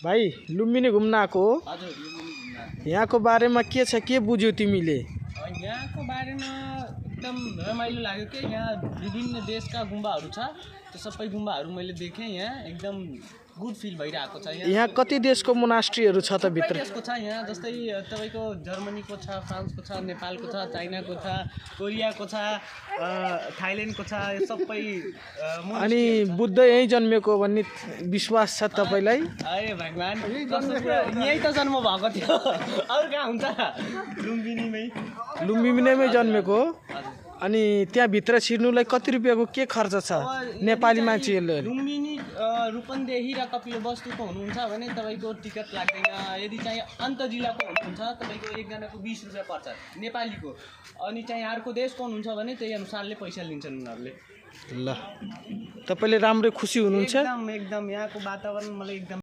भाइ लुम्बिनी घुम्न आएको हो? हजुर लुम्बिनी घुम्न आएको। यहाँको बारेमा के छ, के बुझ्यौ तिमीले? यहाँको बारेमा एकदम रमाइलो लाग्यो कि यहाँ विभिन्न देशका गुम्बाहरू छ। त्यो सबै गुम्बाहरू मैले देखेँ। यहाँ एकदम गुड फिल भइरहेको छ। यहाँ कति देशको मोनास्ट्रीहरू छ त भित्र? देशको छ यहाँ, जस्तै तपाईँको जर्मनीको छ, फ्रान्सको छ, नेपालको छ, चाइनाको छ, कोरियाको छ, थाइल्यान्डको छ, यो सबै। अनि बुद्ध यहीँ जन्मेको भन्ने विश्वास छ तपाईँलाई? अरे भगवान्, यहीँ त जन्म भएको थियो, अरू कहाँ हुन्छ? लुम्बिनीमै जन्मेको हो। अनि त्यहाँभित्र छिर्नुलाई कति रुपियाँको के खर्च छ नेपाली मान्छेहरूले? लुम्बिनी रूपन्देही र कपिलवस्तुको हुनुहुन्छ भने तपाईँको टिकट लाग्दैन। यदि चाहिँ अन्त जिल्लाको हुनुहुन्छ तपाईँको एकजनाको 20 रुपियाँ पर्छ नेपालीको। अनि चाहिँ अर्को देशको हुनुहुन्छ भने त्यही अनुसारले पैसा लिन्छन् उनीहरूले। ल, तपाईँले राम्रो खुसी हुनुहुन्छ? एकदम यहाँको वातावरण मलाई एकदम